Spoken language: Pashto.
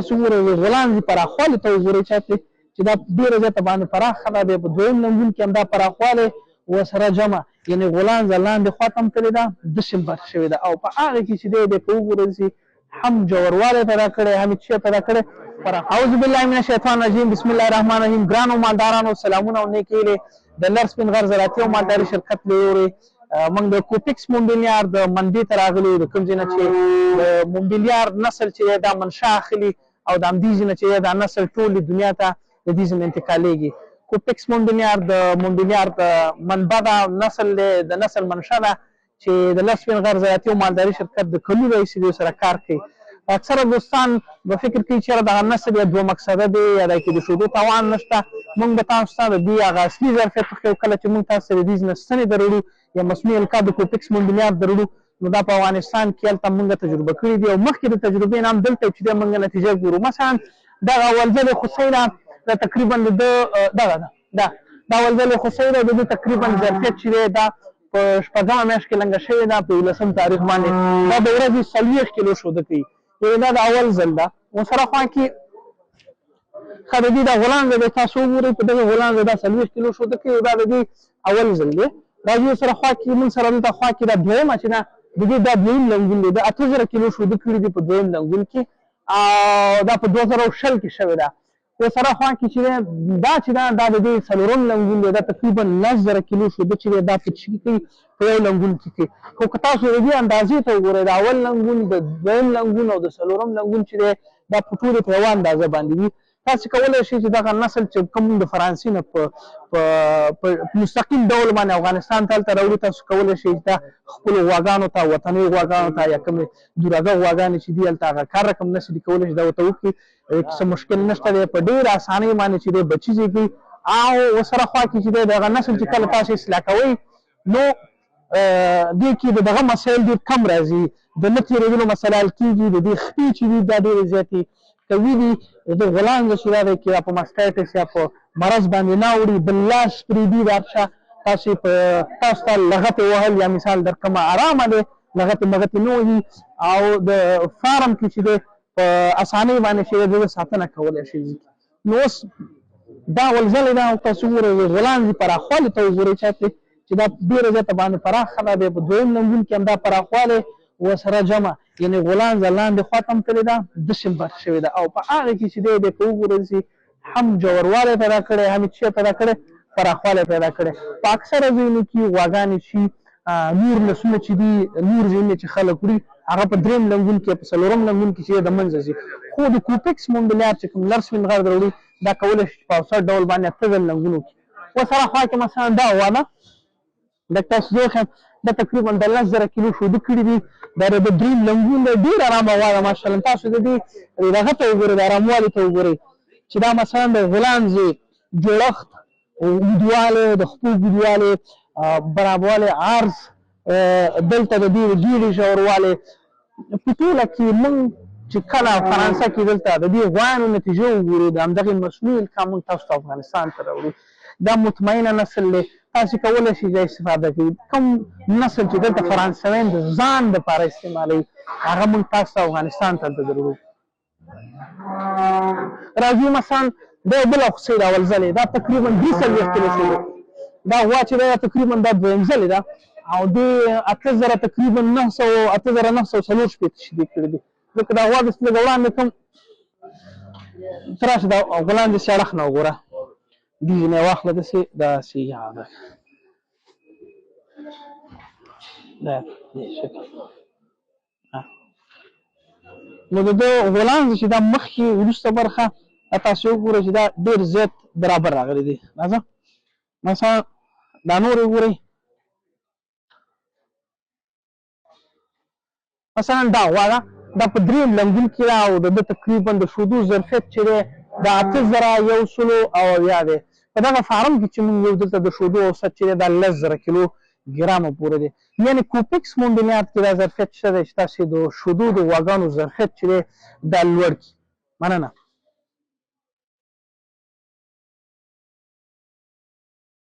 تاسو وګورئ، د غولانځې پراخوالي ته وګورئ چاته چې دا ډېره زیاته باندې پراخه ده. بیا په دویم لنګون کې هم دا پراخوالی ورسره جمع، یعنې غولانځه لاندې خوا ته هم تللې ده، داسې هم برخ شوې ده. او په هغه کې چې دی بیا که وګورئ چې هم ژوروالی پیدا کړی، هم یې څه پیدا کړی. اعوذ بالله من الشیطان الرجیم، بسم الله الرحمن الرحیم. ګرانو مالدارانو سلامونه او نیکې هیلې. د لر سپین غر زراعتي او مالداري شرکت له لوري موږ د کوپکس مومبلیار د منبع ته راغلي، د کوم ځای نه چې د مومبلیار نسل چې دی دا منشا اخلي او د همدې ځای نه چې دی دا نسل ټولې دنیا ته د دې ځای نه انتقالېږي. کوپکس مومبلیار د مومبلیار د منبع ده، نسل دی، د نسل منشا ده چې د لر سپین غر زراعتي او مالداري شرکت د کلونو راهیسې دوی سره کار کوي. اکثره دوستان به فکر کوي چې یاره دغه نسل یا دوه مقصده دی یا دا کې د شودو توان نشته. موږ به تاسو ته د دې هغه اصلي ظرفیت وښیو. کله چې موږ تاسو ته د دې ځینې ستنې دروړو یا مصنوعي القاح د کوپکس مومبلیار دروړو، نو دا په افغانستان کې هلته موږ تجربه کړي دي او مخکې د تجربې نه هم دلته چې دی موږ نتیجه ګورو. مثلا دغه اولځلې خوسۍ ده، دا تقریبا د ده دغه ده، دا دا اولځلې خوسۍ ده، د ده تقریبا ظرفیت چې دی دا په شپږمه میاشت کې لنګه شوې ده، په یولسم تاریخ باندې دا د ورځې 40 کیلو شوده کوي، یعنې دا د اول ځل ده. ورسره خوا کې ښه د دې دا غولانځه دی، تاسو وګورئ په دغه غولانځه دا 40 کیلو شوده کوي، دا د دې اول ځل دی. راځي ورسره خوا کې موږ سره دلته خوا کې دا دویمه چې ده د دې دا دویم لنګون دی، د 8000 کیلو شوده کړي دي په دویم لنګون کې او دا په 2020 کې شوې ده. ورسره خوا کې چې دی دا چې ده دا د دې څلورم لنګون دی، دا تقریبا 10000 کیلو شوده چې دی دا په څه کې کوي، په یو لنګون کې کوي. خو که تاسو د دې اندازې ته وګورئ، د اول لنګون، د دویم لنګون او د څلورم لنګون چې دی دا په ټولې په یوه اندازه باندې دي. تاسو کولی شئ چې دغه نسل چې کوم د فرانسې نه په مستقیم ډول باندې افغانستان ته هلته راوړي، تاسو کولی شئ چې دا خپلو غواګانو ته، وطنیو غواګانو ته یا کومې دوراګه غواګانې چې دي هلته هغه کار رقم نسل دي کولی شي دا ورته وکړي. څه مشکل نشته دی، په ډېره اسانۍ باندې چې دی بچي زېږوي. او ورسره خوا کې چې دی دغه نسل چې کله تاسو اصلاح کوئ نو دې کې د دغه مسایل ډېر کم راځي، د نه تېرېدلو مسله حل کېږي. د دې خپې چې دي دا ډېرې زیاتې قوي دي، د غولانځه چې دا دی کې یا په ماسټایټس یا په مرض باندې نه اوړي، بل لاس پرېږدي. دا څه تاسې په تاسو ته لغتې وهل یا مثال در کومه ارامه دی، لغتې مغتې نه وهي او د فارم کې چې دی په اسانۍ باندې چې دی د ساتنه کولی شي. نو اوس دا ولځلې ده، تاسو وګورئ د غولانځې پراخوالي ته وګورئ چاته چې دا ډېره زیاته باندې پراخه ده. بیا په دویم لنګون کې هم دا پراخوالی ورسره جمع، یعنې غولانځه لاندې خوا ته هم تللې ده، داسې هم برخ شوې ده. او په هغه کې چې دی بیا که وګورئ چې هم ژوروالی پیدا کړی، هم یې څه پیدا کړی، پراخوالی پیدا کړی. په اکثره ځایونو کې غواګانې چې نور نسلونه چې دي، نور ځایونه چې خلک وړي هغه په دریم لنګون کې په څلورم لنګون کې چې د منځه ځي. خو د کوپکس مومبلیار چې کوم لر سپین غر دروړي دا کولی شي په اوسط ډول باندې 8 ځل لنګون وکړي. ورسره خوا کې مثلا دا غوا ده، لږ تاسو زه وښیم، دا تقریبا د 10000 کیلو شوده کړي دي. دا د دریم لنګون دی، ډېره ارامه غوا ده ماشاءالله. تاسو د دې دغه ته وګورئ، د اراموالي ته وګورئ چې دا مثلا د غولانځې جوړښت، اوږدوالی، د خپو اوږدوالی، برابروالی، عرض، دلته د دې ګېډې ژوروالی. په ټوله کې موږ چې کله فرانسه کې دلته د دې غوایانو نتیجه وګورو، د همدغې مصنوعي القاح موږ تاسو ته افغانستان ته راوړو. دا مطمئنه نسل دی، تاسو کولی شئ چې استفاده کړئ. کوم نسل چې دلته فرانسویان د ځان دپاره استعمالوي هغه موږ تاسو ته افغانستان ته دلته دروړو. راځو مثلا دا بله خوسۍ ده اولځلې، دا تقریبا 43 کیلو شوې. دا غوا چې ده تقریبا دا دویم ځلې ده او دې 8000 تقریبا 900 8964 شیدې کړې دي. ځکه دا غوا داسې لږه وړاندې کوم، ته راشه دا غولانځې داسې اړخ نه وګوره، دې ځینې واخله داسې داسې یاده دا دې شکل. نو د ده غولانځې چې دا مخکې وروسته برخه تاسو وګورئ چې دا ډېر زیات برابر راغلي دي. راځه مثلا دا نور وګورئ، مثلا دا غوا ده، دا په دریم لنګون کې ده او د ده تقریبا د شودو ظرفیت چې دی دا 8170 دی. په دغه فارم کې چې موږ یو دلته د شودو اوسط چې دی دا 10000 کیلو ګرامه پورې دی. یعنې کوپکس مومبلیارد کې دا ظرفیت شته دی چې تاسې د شودو د غواګانو ظرفیت چې دی دا لوړ کړي. مننه.